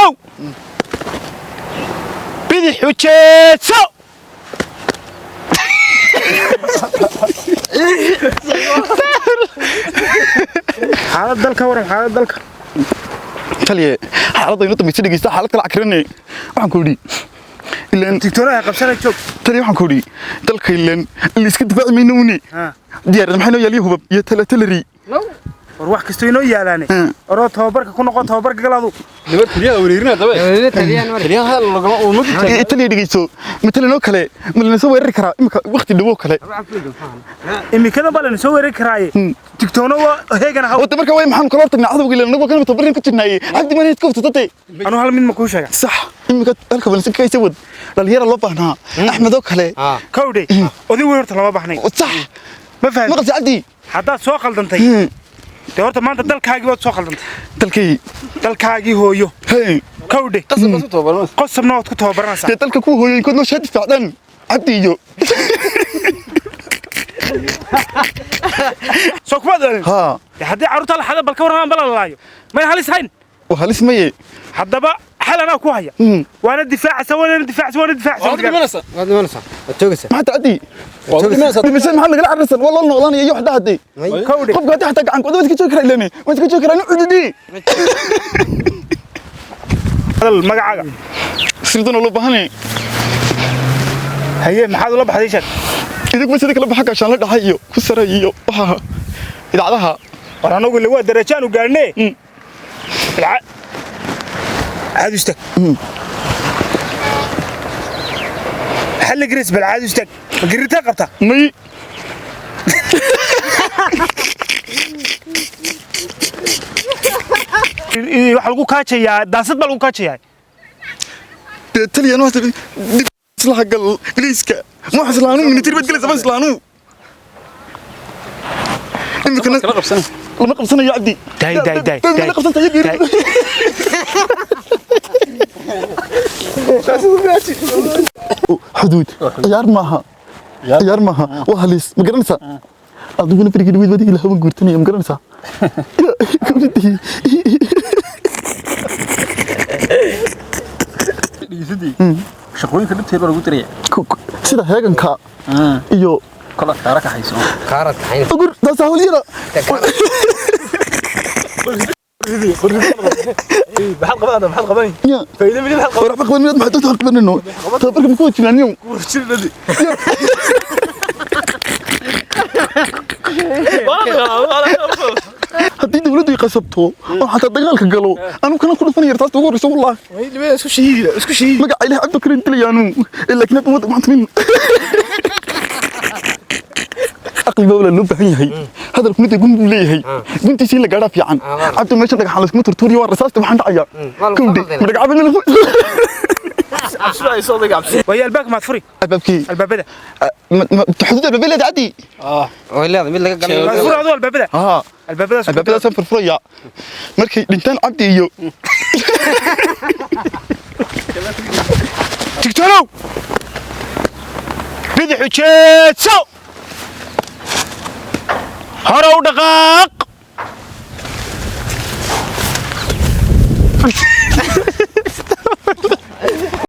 Digtoonow, bidix u jeedso. Xaalad dalka waran, xaalad dalka. Taliye, xaaladda inoo dambaysa dhegeysta, xaalad kala cakrinay. Waxaan ku idhi ilaan Digtoonaha qabsana, joog. Taliye, waxaan ku idhi dalka ilaan la iska difaaci mayno une. Diyaarad maxay noo yaaliyo, hubab iyo talatalari. War wax kastoo inoo yaalaane, oroo tababarka ku noqo, tababarka galaadu. Nibar taliyaha wareerina dabe. Taliyaha hadal lagama uu ma Taliye, dhegeyso, matalan oo kale ma lana soo weerari karaa imika waqti dhowo kale? Imikadan baa lana soo weerari karaaye, digtoono waa heegana haw. Wada marka way maxaan kala hortagnaa cadowga? Ilaan anagoo kana tababarin ku jirnaaye, Cabdi maanayd ka wata tate. Anuu hal mid ma kuu sheega? Sax, imika halka balse kaysa wad dhalinyara loo baahnaa, Axmed oo kale. Kowdhe, oday weyn horta lama baxnay. Sax. Ma fahmi? Maqalsi Cabdi. Haddaad soo khaldantay dee, horta maanta dalkaagii waad soo khaldantay. Dalkii? Dalkaagii hooyo. Hey. Kowdhe. Qasab ku tababaran. Qosabna waad ku tababaranaysaa. Dee dalka kuwa hooyooyinkood noo shaa difaacdaan, Cabdi iyo Soo kuma dhalin? Haa. Dee haddii carruurta la xada, bal ka warramaan, bala lalaayo, may halis hayn? Waa halis maye. Haddaba xal anaa ku haya. Waana difaacaysa, waana difaacaysa, waana difaacaysa. Waad dhimanaysaa. Waad dhimanaysaa, waad joogaysaa. Maxaa Cabdi? Waad dhimanaysaa. Dhimasada maxaa nagala cararsan? Waa loo noolaanaya iyo waxdaa haddee. Kowdhe. Qofka haddii xataa gacan kuwada waa iska joogi karaa, ilaani waa iska joogi karaa nin cududii. Hadal magacaaga. Sirdoon loo baahanay. Haye, maxaad ula baxday? Sheeg. Idinku sida kala baxa, gaashaan la dhaxay iyo ku sare iyo waxa idaacadaha. War anagu ile waa darajaanu gaadhnee. Caadi istaag. Xalli garis, bal caadi istaag. Ma gariirtaa qabtaa? May. Waxaa lagu kaajayaa daasad baa lagu kaajayaa. Dee taliyan waxa dib islaha gal biliiska ma wax islaanu military baad galaysa, ma islaanu imikana Kala qabsan. Lama qabsanayo, Cabdi. Daay, daay, daay, Daay, daay. la qabsanta iyo Daay. Xuduud ciyaar maaha, ciyaar maaha, waa halis, ma garanaysaa? Adiguna berigii dhaweyd wadigii la hawan guurtanaya, ma garanaysaa? Gabadhii. Dhigisidii. Shaqooyinka dhibteed baa lagu diraya. Sida heeganka iyo Kala kaara ka hayso. Kaarad kaxaynaysa. Ugur taas hawlyada. Maxaad qabanaysaa? Maxaad qabanay? Ya. Faa'iido mid maxaad War waxba qaban, maxay doontaa qabanino? Tababarka ma ku wajinaaniyo? Qabanay? Haddii dawladdu ay qasabto oo xataa dagaalka galo, anu kana ku dhufanaya taas ugu horreysa, wallahi. Isku shahiidi, isku shahiidi. Magaca Ilaah Cabdi karin dilayaanu, laakiin hadda wadda maanta min aqli baa walaa loo baahan yahay. Hadalku mid gun buu leeyahay, guntiisa in la gaadhaa fiican. Cabdi, meesha dhagaxaan layskuma turtuuriyo, waa rasaasta waxaan dhacaya. Waa lagu kowdhe qaldinaa. Ma dhagaxaba meel Cabsi ay soo dega, cabsi. Waayo, albaabka maad furi? Albaabkii? Albaabada. Xuduud albaabay leedahay, Cabdi. Way leedahay mid laga galay. Maad furi aduu albaabada? Haa. Albaabadaas. Albaabadaasaan furfuraya markay dhintaan Cabdi iyo Digtoonow, bidix u jeedso, hore u dhaqaaq.